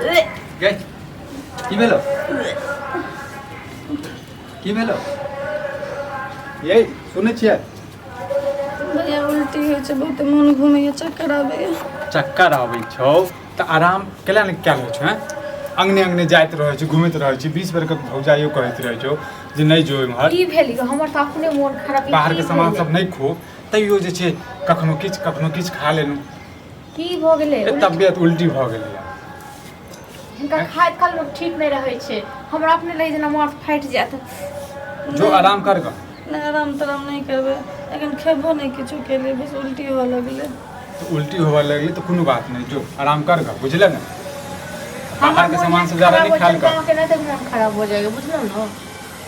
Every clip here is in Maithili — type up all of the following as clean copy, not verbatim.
गई की भेलो की भेलो ये सुनै छियै भैया उल्टी होइ छै बहुत मोन घूमैया चक्कर आबैया चक्कर आबै छौ तऽ आराम केला ने कयल होइ छौ हैं अंगने अंगने जाइत रहै छी घुमैत रहै छी 20 बेर के भौजाइयो कहैत रहै छौ जे नहि जो इम्हर की भेल यौ हमर तऽ अपने मोन खराब बाहर के सामान सब नहि खो तैयो जे छै कखनो किछु कखनो किछु खा लेलहुँ की भऽ गेलै ए, तबियत उल्टी भऽ गेलैए हिनका खाइत काल लोक ठीक नहि रहै छै हमरा अपने लगै जेना माथ फाटि जायत जो आराम कर गऽ नहि आराम तराम नहि करबै एखन खेबो नहि किछो केलियै बस उल्टी हुअ लगलै तऽ उल्टी होबऽ लगलै तऽ कोनो बात नहि जो आराम कर गऽ बुझले ने बाहर के सामान सब ज्यादा नहि खायल कर अहाँके नहि तऽ मोन खराब हो जाएगा बुझलहुँ ने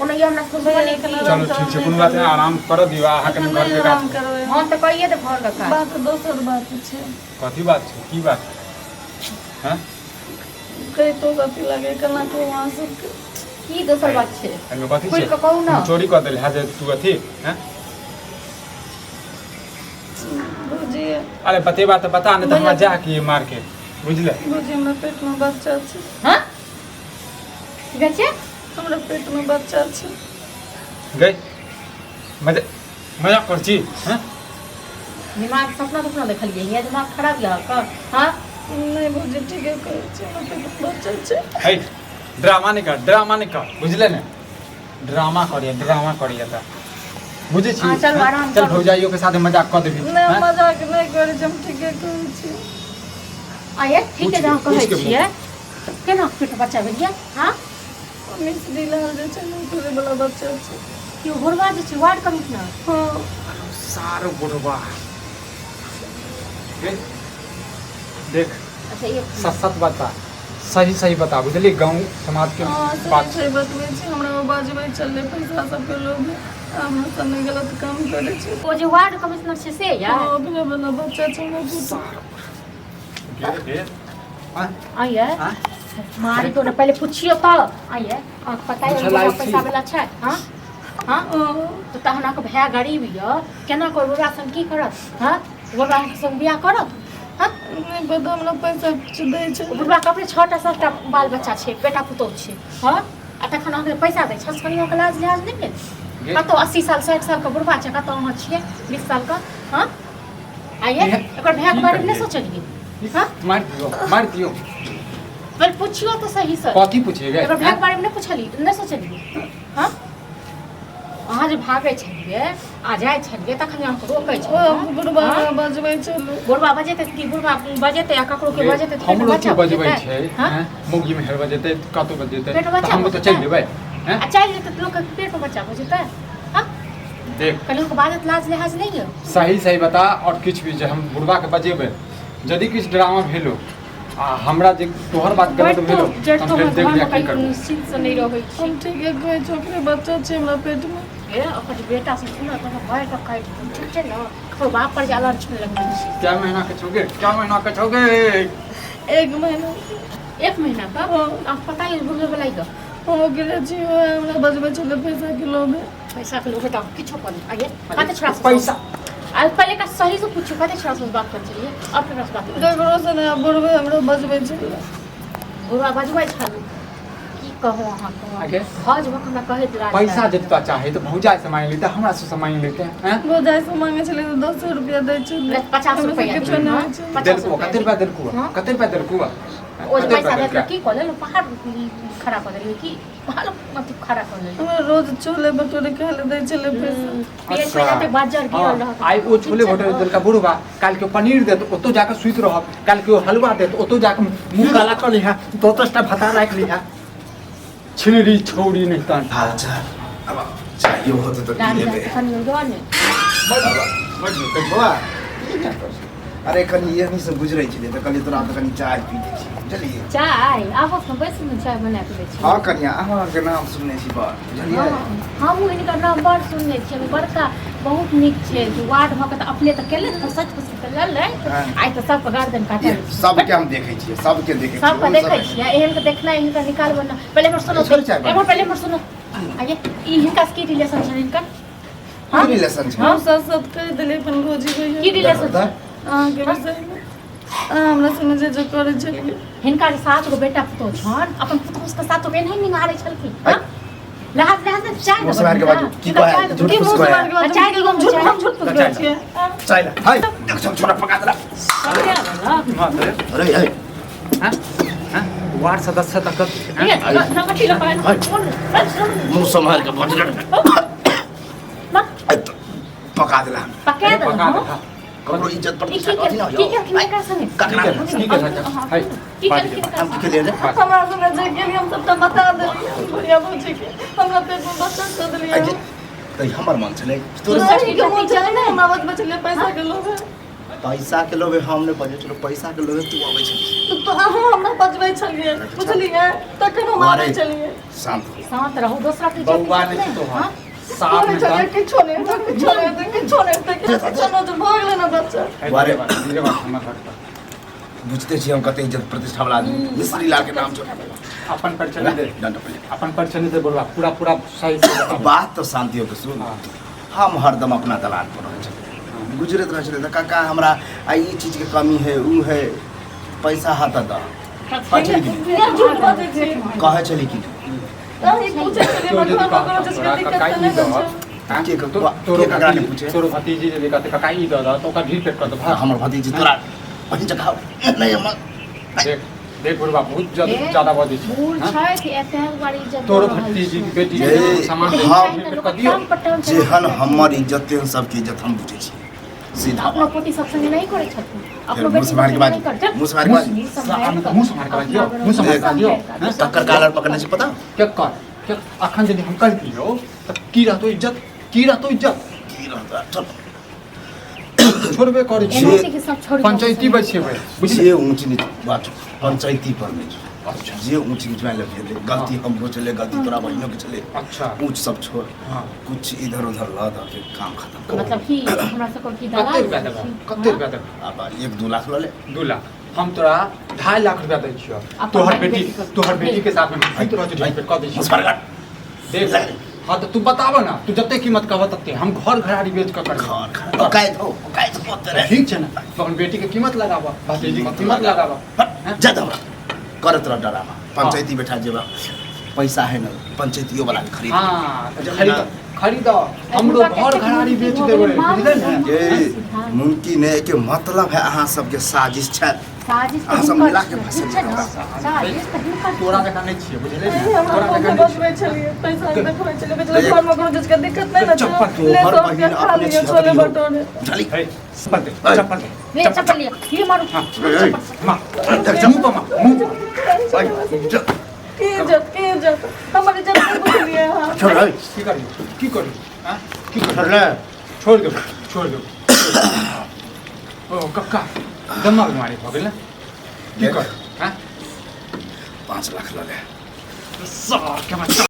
ओना ये हमरा दुश्मनी की चलो ठीक छै कोनो बात नहि आराम करऽ दियौ अहाँ कनि एखन घर नहि के आराम काज करबै हम तऽ कहिए तऽ घर के काज बात दोसर बात छै कथी बात छै की बात हैं कहितो कथी लगे केना कहू अहाँ सबके की दोसर बात छै एहिमे कथी खुलि छै कऽ कहू ने। तू चोरी कऽ देल है जे तू अथी हैं भौजी अरे बतेबा तऽ बता नहि तऽ हमरा जा के मार्केट बुझले भौजी हमरा पेटमे बच्चा छै हँ की कहै छियै हमरा पेटमे बच्चा छै गई मजा मजाक कर छी हैं दिमाग सपना सपना देखलियै ये दिमाग खराब यऽ अहाँके हँ नहि भौजी ठीके कहै छी हमरा पेटमे बच्चा छै है ड्रामा नहि कर ड्रामा नहि कर बुझले ने ड्रामा करिए ड्रामा करिए तऽ बुझै छी हँ, चलू, आराम चल करू। भौजाइयो के साथ मजाक कऽ देबही नहि हम हैं? मजाक नहि करै छी हम ठीके कहै छी आ ये ठीक है पूछ जहाँ के- कहै पूछ के छियै केना पेट बच्चा भेलियै हँ मिस्त्री लाल जे छै ने ओकरे वाला बच्चा छै कि बुढ़वा जे छै वार्ड कमिश्नर हँ सारो बुढ़वा गे, देख अच्छा एक सच सच बता सही सही बता बुझली गाँव समाज के हँ सही बात सही बतबै छी हमरा ओ बाजबै छलै पैसा सबके लोभ हमरा सब नहि गलत काम करै छी ओ जे वार्ड कमिश्नर छै से या हँ ओकरे वाला बच्चा छै हमरा पुतोहु। गे गे आँ, आइए आँ? मारी तो ने पहले पूछियो तऽ आइए अहाँके पता है पूछल आयल पैसा छी। वाला छै हाँ हाँ हँ तऽ तहन अहाँके भाय गरीब यऽ केना कोइ बुढ़वा संग की करत हाँ बुढ़वा अहाँके संग बियाह करत हाँ नहि पता हमरा पैसा किछु दै छै ओ बुढ़वा के अपने छओटा सातटा बाल बच्चा छै बेटा पुतोहु छै हाँ आ तखन अहाँके पैसा दै छै कनि अहाँके लाज लिहाज नहि भेल गे। कतहु 80 साल 60 सालके बुढ़वा छै कतहु अहाँ छियै 20 सालके हाँ आइए एकर भायके की बारेमे नहि करियै? सोचलियै हाँ मारि दियौ मारि दियौ पहिले पुछियो तऽ सही से कथी पूछेगा एकर भायके बारेमे नहि पुछलियै नहि सोचलियै हाँ अहाँ जे भागै छलियै आ जाइ छलियै तखन अहाँके रोकै ओ छलियै बुढ़बा हाँ? हमरा बजबै छलै बुढ़बा बजेतै तऽ की बुढ़बा बजेतै आ ककरो के बजेतै तऽ पेट हमरो बच्चा के बजबै भऽ छै जेतै? हाँ? हैं? मौगी मेहर बजेतै कतौ बजेतै पेट तऽ बच्चा हम भऽ तऽ चलि जेतै? जेबै हैं? आ चलि जेतै तऽ लोकके पेटमे बच्चा भऽ जेतै हाँ देख कहलियै हुनका बाजत लाज लिहाज नहि यऽ सही सही बता और किछु भी जे हम बुढ़बा के बजेबै यदि किछु ड्रामा भेलो आ हमरा जे तोहर बात गलत भेलो जड़ तऽ तो हम फेर देख घरमे लिया की कहियो करबो निश्चिन्त से नहि रहै छी हम ठीके कहै छी ओकरे बच्चा छै हमरा पेटमे ए ओकर जे बेटा सब छै ने तऽ भरि कऽ काटि देब ठीक छै ने ओकर बाप पर जे अलर्ट लगबै छी क्या महीना के छौगे क्या महीना के छौगे एक महीना एक महीना का हाँ। आप पता है बुढ़वे वाला ही हम ओकरे छी ओहे हमरा बजबै छलै पैसाके लोभे पैसा के लोभे तऽ किछो कर आइए कते छोड़ा से पैसा आ पहले का सही से पूछो कते छोड़ा से बात कर चलिए अब केकरा से बात करै ककरो से नहि बुढ़बे हमरा बजबै छलै बुढ़वा बजबै छल की कहू अहाँके आगे? हज भऽ हमरा कहैत लाज पैसा लागल। जतबा चाहे तऽ भौजाइ से मांगि लेते हमरा से मांगि लेते हैं भौजाइ से मांगे छलै तऽ 10 रुपया दै छलै 50 ओहिमे से रुपया किछो नहि होइ छै पचास देलको रुपया कते रुपया देलको हाँ? कते रुपया देलको ओ जे पैसा देलकै की कऽ लेलहुँ पहाड़ खड़ा कऽ देलियै की पहाड़ अथी खड़ा कऽ लेलियै हमरा रोज छोले भटूरे खाय लए दै छलै पैसा पेट में जते बाजर गिरल रहत आइ ओ छोले भटूरे देलका बुढ़वा काल्हि के पनीर देत ओतौ जाके सुति रहब काल्हि के हलवा देत ओतौ जाके मुँह काला कऽ लिहा दस दस टा भत्ता राखि लिहा छिनरी छौरी नहि तहन हाल चाल अब चाहियो होते तऽ पी लेबै कनि दऽ ने बौआ अरे कनि एहनी से गुजरै छलियै तऽ कहलियै तोरा तऽ कनि चाय पी लै छी बुझलियै चाय आबो ने बैस ने चाय बना के दै छी हँ कनिया अहाँके नाम सुनने छी बड़ बुझलियै हमहूँ हिनकर नाम बड़ सुनने छियै बड़का बहुत नीक छै वार्ड भऽ के तऽ अपने तऽ केले फुर्सत फुर्सत तऽ लेलै हँ। आइ तऽ सबके गर्दन काटल सबके हम देखै छियै सबके देखै छियै सबके ओहि देखै सब- छियै एहन के देखनाइ हिनकर निकालबो ना पहिले हमर सुनो छोड़ चाय बना। एमहर पहिले हमर सुनो आइए ई हिनका से की रिलेशन छनि हिनकर की रिलेशन छै हम साथ साथ कहि देलियै अपन भौजी की भैया रिलेशन तऽ छै अहाँके विषयमे अहाँ हमरा संगे जे जे करै छलियै। हिनका जे 7 गो बेटा पुतोह छनि, अपन पुतोह सबके सातो बेन नहि निहारै छलखिन। हँ? लहाज लहाज ने चाय मुँह सम्हारि के बाजू। की कहै? झूठ की फूस मुँह कहै? सम्हारि के बाजू? चाय दिगो, झूठ चाय। हम झूठ फूस कहै छियै? चाय ला। हाय, देख छौ छोरा पका देला। अरे हे, हाँ? हाँ? वार्ड सदस्य तक मुँह सम्हारि के बाजू। पका देला। पका पका देलहुँ। देला। ककरो इज्जत ई प्रतिष्ठा की कथी न की केलखिन एकरा संगे? ककरा? की केलखिन? हाय, की बाजू। केलखिन एकरा हम की संगे? केलियै रे? हमरा संगे जे केलियै हम सबटा बता देलियै बुढ़िया भौजी के। हमरा पेट में बच्चा कऽ देलियै। आइ जे- तऽ ई हमर मन छलै तोरे? अहीं के मोन छलै ने, हमरा बचबै छलियै पैसा के लोभे। पैसा के लोभे हम नहि बजै छलहुँ, पैसा के लोभे तू अबै छली। तऽ अहाँ हमरा बचबै छलियै, बुझलियै? तखन हम आबै अरे। छलियै। शान्त हो। शांत रहू, दोसरा के इज्जत बौआ नहि नहि छौ तोहर। हाँ? साफ करै नहि छलियै तऽ किछो नहि हेतै, किछो नहि हेतै, किछो नहि हेतै, किछो नहि हेतै, भऽ गेलै ने बच्चा। बारे। धीरे बात, हमर घर पर। बुझते छी हम कते इज्जत प्रतिष्ठा वाला आदमी, मिश्री लाल के नाम छौ। अपन परिचय नहि दे। डंडा पहिले। अपन परिचय नहि दे बोलबा, पूरा पूरा सही से बताबू। बात तऽ शान्ति होके सुन। हाँ। हम हरदम अपना दलान पर रहै छलियै, गुजरैत रहै छलियै तऽ काका हमरा आ ई चीजके कमी है, ऊ है, पैसा हा तऽ दऽ। कहै छली कि नहि? नहि, झूठ बाजै छी। कहै छली कि नहि? अहीं पूछै छलियै तो हमरा यदि घरमे कोनो कहत चीजके तोरा दिक्कत काका तऽ ई नहि दह, होइ छै। हाँ? के तोरो के ककरा नहि भतीजी, पूछे? तोरो भतीजी जे कहते काका ई दह दह, तऽ ओकरा ढील पेट कर दह। हमर भतीजी तोरा बहिन जकाँ नहि हमर। देख देख बुढ़बा, बहुत ए, ज्यादा बजै छै। बूढ़ हाँ? छथि, एते दुआरे इज्जत तोरो दऽ रहल भतीजी छै। के बेटी ए, के सामान दे, हम ढील पेट कर दियौ। टांग पर टांग चढ़ा जेहन के हमर इज्जत तेहन सबके इज्जत हम बुझै छी, सीधा अपनो बात। पोती सब संगे नहीं करै छथिन। फेर अपनो मुँह बेटी सम्हारि के संगे बाजू, नहीं करै छथिन। मुँह सम्हारि के बाजू। मुँह सम्हारि कऽ। मुँह सम्हारि कऽ बाजियौ, मुँह सम्हारि कऽ बाजियौ। अपना हाँ? ककर कालर पकड़ने छी पता? के कर के अखन यदि हम कहि दियौ तऽ की रहतौ इज्जत, की रहतौ इज्जत? की रहतौ? चल। छोड़बे करै एना छी। छै कि सब छोड़ि पंचायती बैसेबै, बुझलियै? जे ऊँच नीच बात पंचायती पर नहि छै। अच्छा। जे ऊँच नीच मानि ले भेलै, गलती हमरो छलै, गलती तोरा बहिनो के छलै। अच्छा। ऊँच सब छोड़। हाँ। कुछ इधर उधर लऽ दऽ के काम खत्म कर। मतलब कि हमरा सबके की कते दलाल रुपया देबै? छी? कते रुपया देबै? आब 1-2 लाख लऽ ले। 2 लाख हम तोरा 2.5 लाख रुपया दै छियौ। अपन तोहर बेटी बेटी के- तोहर बेटी के साथ में हम सुति रहै छी, ढील पेट कऽ दै छियौ। मुस्कुरा कर। देख, हाँ तऽ तू बताबऽ ना, तू जते कीमत कहबऽ तते हम घर घराड़ी बेच कऽ करबै। घर घर औकात हो, औकात हो तेरे। ठीक छै ने, तो अपन बेटी के कीमत लगाबऽ, भतीजी के कीमत लगाबऽ। हट, जा दे हमरा करत रह डरामा। पंचायती बैठा जेबा, पैसा है ना, पंचायतियो वाला के खरीद। हाँ, तऽ बुझलियै खरीद ना? खरीद, हमरो घर घराड़ी बेच देबै, बुझलै ने? ये मुमकिन है के मतलब है अहाँ सबके साजिश छै। साजिश अहाँ सब हिनकर मिला के छै, फंसेलियै ठीक छै ने? हमरा। साजिश तऽ हिनकर छै। तोरा जकाँ नहि छियै, बुझलै ने? अहीं हमरा तोरा फोन जकाँ पे नहि छियै। बजबै छलियै, पैसा के देखबै छलियै, बेचलै घरमे कोनो चीजके दिक्कत नहि ने छै। चप्पल ले तोहर सौ बहिन रुपया खा अपने लिअ, छोले छिहत्तरी हो। भटोरे। बुझली? हे, चप्पल दे, ऐ। चप्पल दे। ले चप्पल लिअ, ये मारू। हाँ। ऐ, मार, देख, मुँह पर मार, मुँह पर। ऐ, जा, की इज्जत, की इज्जत, हमर इज्जत नहि बुझलियै अहाँ। छोड़, ऐ, की करियौ, की करियौ, हाँ? की करियौ? छोड़ ले। छोड़ देबै, छोड़ देबै। ओ कक्का, दम्मा बीमारी भऽ गेल ने? की देख। कर, हाँ? 5 लाख लऽ ले। सार के बच्चा।